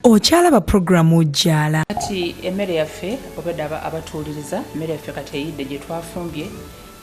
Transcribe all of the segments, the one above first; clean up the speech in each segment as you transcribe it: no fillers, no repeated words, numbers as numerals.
Okyalaba programu Jjaala. Kati emmere yaffe obedda abatuwuliriza, emmere yaffe kati eyidde gye twafumbye,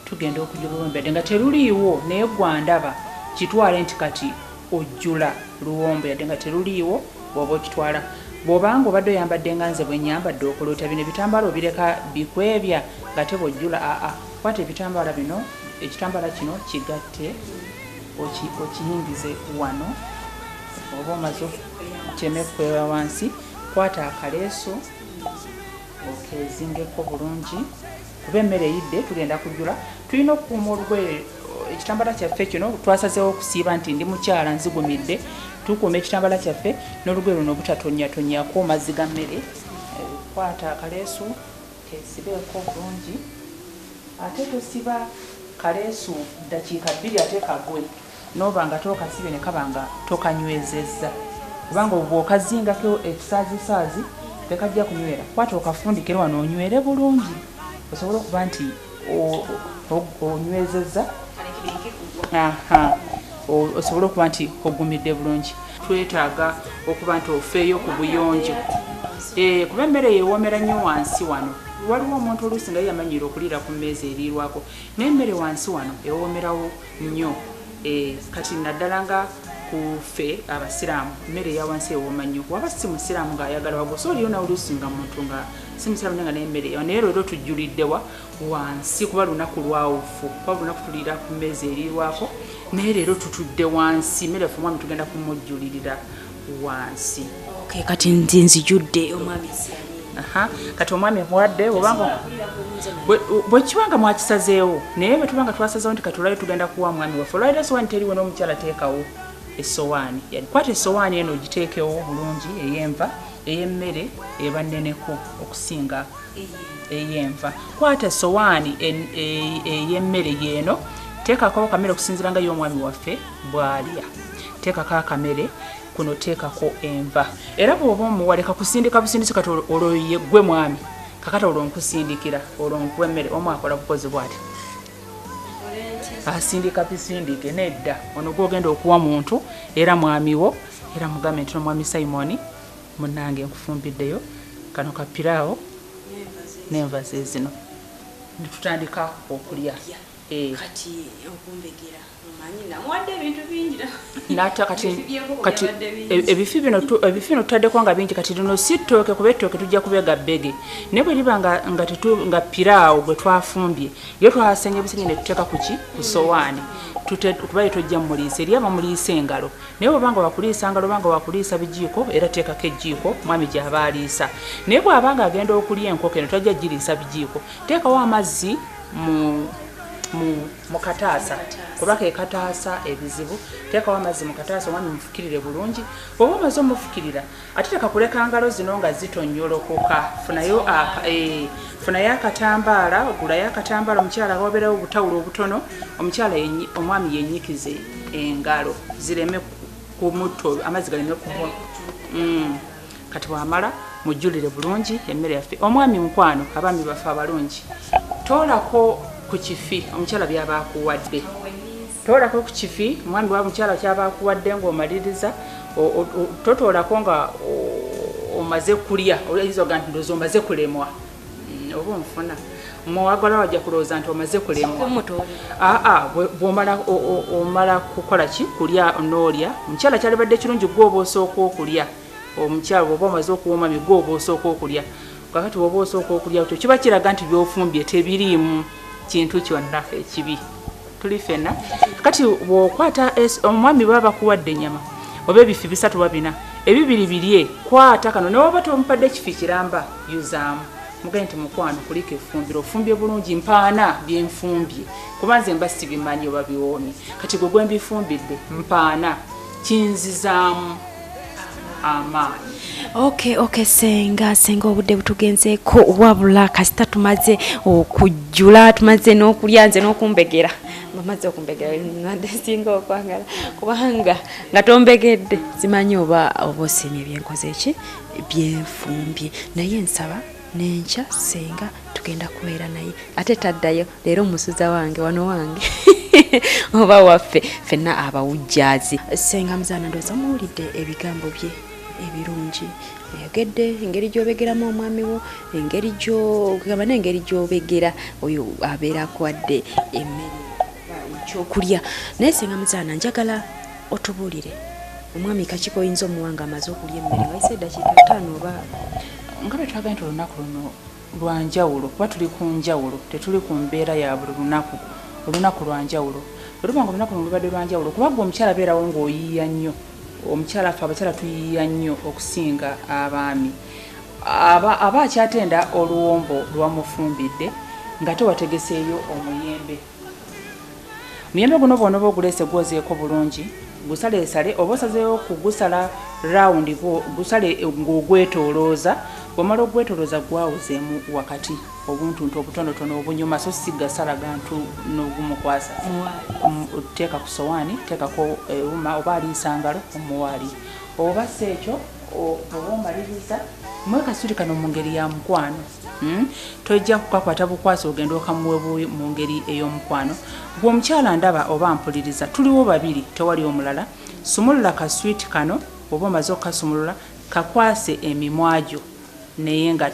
tugenda okujula oluwombo yadde nga teruliiwo, naye gwandaba kitwale nti kati ojjula luwombo yadde nga teruliiwo. Bw'oba okitwala, bw'obanga obadde oyambadde nga nze bwe nyambadde, okola otya? Bino ebitambaala obireka bikwebya nga te bw'ojjula? Aa, kwata ebitambaala bino, ekitambaala kino kigatte okiyingize wano. Oba omaze kireme kukweba wansi, kwata akaleesu okezingeko bulungi, kuba emmere eyidde, tugenda kujjula. Tulina okukuuma olugoye, ekitambala kyaffe kino twasazeewo okusiiba nti ndi mukyala nzigumidde. Tukuuma ekitambala kyaffe n'olugoye luno obutatonnyatonyako mazzi ga mmere. Kwata akaleesu kesibeeko bulungi, ate tosiba kaleesu ddakiika 2 ate kagwe noba nga tokasibye ne kaba nga tokanywezezza, kubanga bw'okazingako ekisaazisaazi tekajja kunywera. Kwata okafundikire wano onywere bulungi, osobole okuba nti onywezezza, osobole okuba nti ogumidde bulungi. Twetaaga okuba nti ofeeyo ku buyonjo, kuba emmere yewoomera nnyo wansi wano. Waliwo omuntu oluusi nga ye yamanyiira okuliira ku mmeeza eriirwako, naye emmere wansi wano ewoomerawo nnyo. Kati naddala nga ku ffe abasiraamu, emmere eya wansi ewooma nnyo. Waba si musiraamu ng'ayagala waggulu, so oliyo nawe oluusi nga muntu nga si musiraamu naye nga naye emmere, naye leero tujjuliddewa wansi kuba lunaku lwawufu, kuba lunaku tuliira ku mmeeza eriirwako, naye leero tutudde wansi. Emmere yaffe omwami tugenda kumujjulirira wansi. Okay, kati nti nzijudde omwami. Aha, kati omwami muwadde, obanga bwe kiba nga mwakisazeewo, naye bwe tuba nga twasazeewo nti kati olwaliro tugenda kuwa mwami waffe, olwaliro esowaani teriwo n'omukyala teekawo essowaani. Kwata essowaani eno ogiteekewo bulungi ey'enva. Ey'emmere eba nneneko okusinga ey'enva. Kwata essowaani ey'emmere yeeno, teekako akamere okusinziira nga y'omwami waffe bw'alya. Teekako akamere kuno, teekako enva. Era bw'oba omuwa, leka kusindika busindisi. Kati olwo ye gwe mwami, kakati olwo nkusindikira, olwo nkuwa emmere, omu akola bukozi bw'ati, asindika bisindike. Nedda, ono gwogenda okuwa muntu era mwami wo, era mugambe nti nomwami Simon munange, nkufumbiddeyo kano kapiraawo n'enva ze zino, netutandika okulya. Kati okumbegera, omanyi namuwadde ebintu bingi. Nata kati ebifi bino tutaddeko nga bingi. Kati lino si ttooke, kuba ettooke tujja kubega bbege, naye bwe liba nga piraawo gwe twafumbye, yo twasenye busenye ne tuteeka kuki ku sowaani, kuba ye tojja muliisa eri abamuliisa engalo. Naye bw'obanga wakuliisa ngalo, obanga wakuliisa bijiiko, era teekako ejjiiko mwami gy'aba aliisa. Naye bw'abanga agenda okulya enkoko eno, tajja giriisa bijiiko. Teekawo amazzi mu kataasa, kuba ke kataasa ebizibu. Teekawo amazzi mu kataasa, omwami mufukirire bulungi. Bw'oba omaze omufukirira, ate tekakuleka ngalo zino nga zitonyolokoka. Funayo akatambaala, ogulayo akatambaala omukyala, wabeerawo obutawulo obutono, omukyala omwami yenyikize engalo zireme kumutto, amazzi galeme kubo. Kati bwamala mujjulire bulungi emmere yaffe omwami. Mukwano, abaami baffe abalungi, toolako ku kifi omukyala byaba akuwadde, toolako ku kifi omwami wa mukyala kyaba akuwadde. Ng'omaliriza, totoolako nga omaze kulya. Oyinza oga nti ndowooza omaze kulemwa. Oba onfuna mwagala wajja kulowooza nti omaze kulemwa. Aa, bw'omala omala kukola ki, kulya n'olya, omukyala kyalibadde kirungi gwe oba osooka okulya. Omukyala bw'oba omaze okuwa omwami, gwe oba osooka okulya. Kakati bw'oba osooka okulya otyo, kiba kiraga nti by'ofumbye tebiriimu kintu kyonna ekibi. Tuli ffenna. Kati bw'okwata omwami baba bakuwadde ennyama oba ebifi bisatu oba bina, ebibiri birye, kwata kano. Naye oba tompadde kifi kiramba, yuzaamu, mugende nti mukwano, kuliko effumbiro, ofumbye bulungi, mpaana byenfumbye, kuba nze mba sibimanyi oba biwoomye. Kati gwe gwe mbifumbidde, mpaana, kinzizaamu amaanyi. Okay, senga, obudde butugenzeeko, wabula kasita tumaze okujjula, tumaze n'okulya, nze n'okumbegera, bamaze okumbegera nadde singa okwagala, kubanga nga tombegedde simanyi oba osiimye byenkoze eki byenfumbye. Naye nsaba n'enkya senga tugenda kubeera naye, ate taddayo leero, musuza wange wano wange oba waffe ffenna abawujjaazi. Senga Muzaana, ndowooza muwulidde ebigambo bye. ebirungi. Ayogedde engeri gy'obegeramu omwami wo, engeri gy'ogamba n'engeri gy'obegera oyo abeera akuwadde emmere ekyokulya. Naye Senga Muzaana, njagala otubuulire omwami kaki k'oyinza omuwa nga amaze okulya emmere wayise eddakiika 5 oba nga bwe twagambye nti olunaku luno lwa njawulo, kuba tuli ku njawulo, tetuli ku mbeera ya buli lunaku. Olunaku lwa njawulo. Bwe luba nga olunaku luno lubadde lwa njawulo, kuba ggwe omukyala abeerawo ng'oyiiya nnyo. Omukyala ffe abakyala tuyiiya nnyo okusinga abaami. Aba akyatenda oluwombo lwamufumbidde nga tewategeseeyo omuyembe. Omuyembe guno bw'onooba oguleese gwozeeko bulungi, gusaleesale oba osazeewo kugusala raawundi, gusale ng'ogwetoolooza. Bw'omala ogwetoolooza gwawuzeemu wakati obuntuntu obutonotono obunyuma, so si gasala gantu n'ogumukwasa. Teeka ku sowaani, teekako ewuma oba aliisa ngalo omuwaali. Oba si ekyo, oba omaliriza muwe kaswiti kano mu ngeri ya mukwano. Tojja kukakwata bukwasi ogenda okamuwe buwi mu ngeri ey'omukwano. Gwe omukyala ndaba oba mpuliriza, tuliwo babiri, tewali omulala. Sumulula kaswiti kano, oba omaze okukasumulula kakwase emimwa gyo, naye nga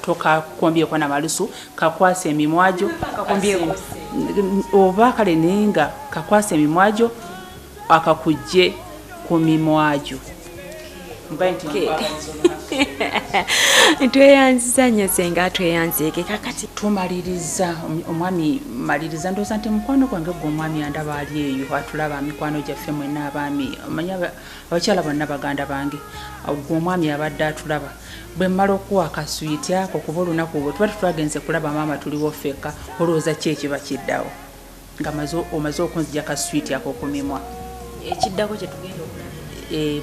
tokakombyeko na malusu, kakwase emimwa gyo oba kale, naye nga kakwase emimwa gyo, akakujje ku mimwa gyo. Tweyanziza nnyo Senga, tweyanzeeke. Kakati tumaliriza omwami, maliriza. Ndowooza nti mukwano gwange gwe omwami andaba ali eyo atulaba, mikwano gyaffe mwenna abaami, omanyi abakyala bonna baganda bange. Gwe omwami abadde atulaba, bwe mmala okuwa akaswiti ako, kuba olunaku bwe tuba tetwagenze kulaba maama, tuliwo ffekka, olowooza ki ekiba kiddawo nga omaze okunzija kaswiti ako ku mimwa? Ekiddako kye tugenda okulaba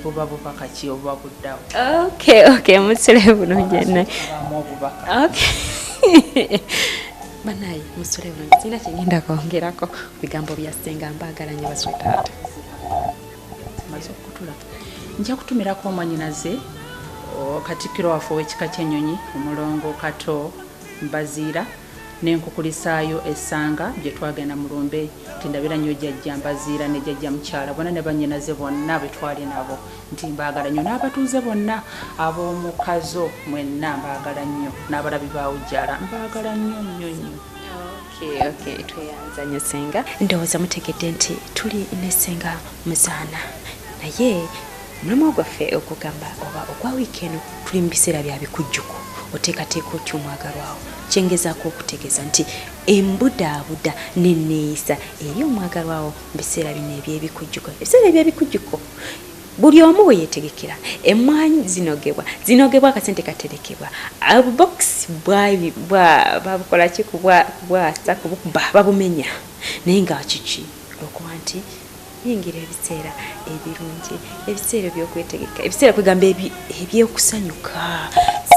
buba bubaka ki obuba buddawo? Okay, musule bulungi enna. Abamu obubaka. Okay, banaye musule bulungi, sirina kyengenda kwongerako ku bigambo bya Senga. Mbaagala nnyo baswetaata. Maze okukutula, nja kutumirako omwanyinaze katikkiro waffe ow'ekika ky'ennyonyi, omulongo Kato Mbaziira, n'enkukulisaayo essanga gye twagenda mu lumbe, nti ndabira nnyo jjajja Mbaziira ne jjajja mukyala bonna ne bannyinaze bonna be twali nabo, nti mbaagala nnyo, n'abatuuze bonna ab'omukazo mwenna mbaagala nnyo, n'abalabi baawujjala mbaagala nnyo nnyo nnyo. Okay, tweyanza nnyo Senga. Ndowooza mutegedde nti tuli ne Senga Muzaana, naye omulamwa gwaffe ogugamba oba ogwa wiiki eno, tuli mu biseera bya bikujjuko. Oteekateeka otya omwagalwawo? Kyengezaako okutegeeza nti embudaabuda neneeyisa eri omwagalwawo mu biseera bino ebyebikujjuko. Ebiseera ebyebikujjuko buli omu we yeetegekera. Emmwanyi zinogebwa, zinogebwa, akasente katerekebwa, obubokisi babukola ki, kubwasa, kubukuba, babumenya, naye nga kiki? Olwokuba nti yingira ebiseera ebirungi, ebiseera ebyokwetegeka, ebiseera kwegamba ebyokusanyuka.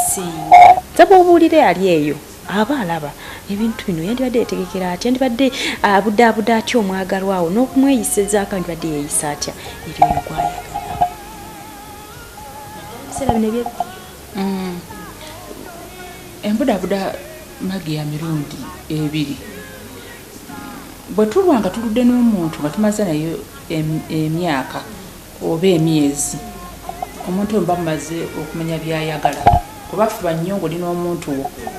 Singa nsaba obuulire ali eyo aba alaba ebintu bino, yandibadde yetegekera atya? Yandibadde abudaabuda atya omwagalwawo n'okumweyisezaako? Yandibadde yeeyisa atya eri oyo gwayagala ebiseera bino ebye Embudaabuda magi ya mirundi ebiri. Bwe tulwa nga tuludde n'omuntu nga tumaze naye emyaka oba emyezi, omuntu oyo muba mumaze okumanya byayagala, kuba fuba nnyo ng'oli n'omuntu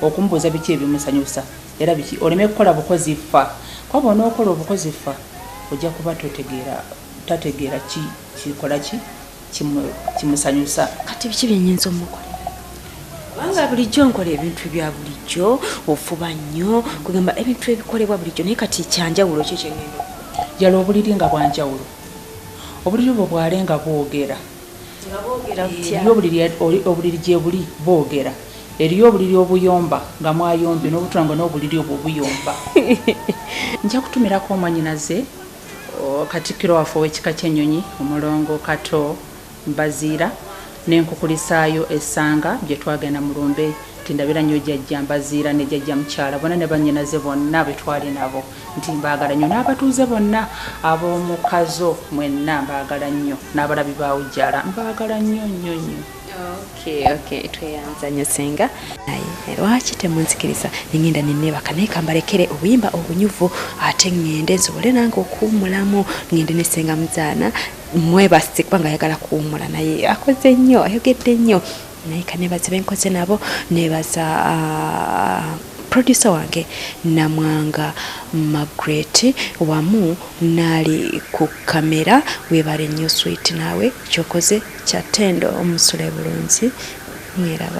wo okumubuuza biki ebimusanyusa era biki, oleme kukola bukozi ffa, kuba bw'onookola obukozi ffa ojja kuba totegeera, tategeera ki kikola ki kimusanyusa. Kati biki byenyinza omukolera? Kubanga bulijjo nkola ebintu bya bulijjo, ofuba nnyo, kugamba ebintu ebikolebwa bulijjo, naye kati kyanjawulo ki kyengenda? Yala obuliri nga bwanjawulo, obuliri bwo bwale nga bwogera. Nga boogera butya? Eriyo obuliri gye buli boogera, eriyo obuliri obuyomba nga mwayombye n'obutula nga n'obuliri obwo buyomba. Nja kutumirako omwanyinaze katikkiro waffe ow'ekika ky'ennyonyi, omulongo Kato Mbaziira, n'enkukulisaayo essanga gye twagenda mu lumbe, nti ndabira nnyo jjajja Mbaziira ne jjajja mukyala bonna ne bannyinaze bonna be twali nabo, nti mbaagala nnyo, n'abatuuze bonna ab'omukazo mwenna mbaagala nnyo, n'abalabi baawujjala mbaagala nnyo nnyo nnyo. Okay, tweyanza nnyo Senga. Naye lwaki temunzikiriza nengenda neneebaka? Naye kambalekere obuyimba obunyuvu, ate ŋŋende nsobole nange okuwummulamu, ŋŋende ne Senga Muzaana. Mwebase kubanga ayagala kuwummula, naye akoze nnyo, ayogedde nnyo. Naye kanebaze benkoze nabo. Nebaza producer wange Namwanga Margaret, wamu naali ku kamera. Webale nnyo sweet, naawe kyokoze kya ttendo. Omusule bulungi, mweraba.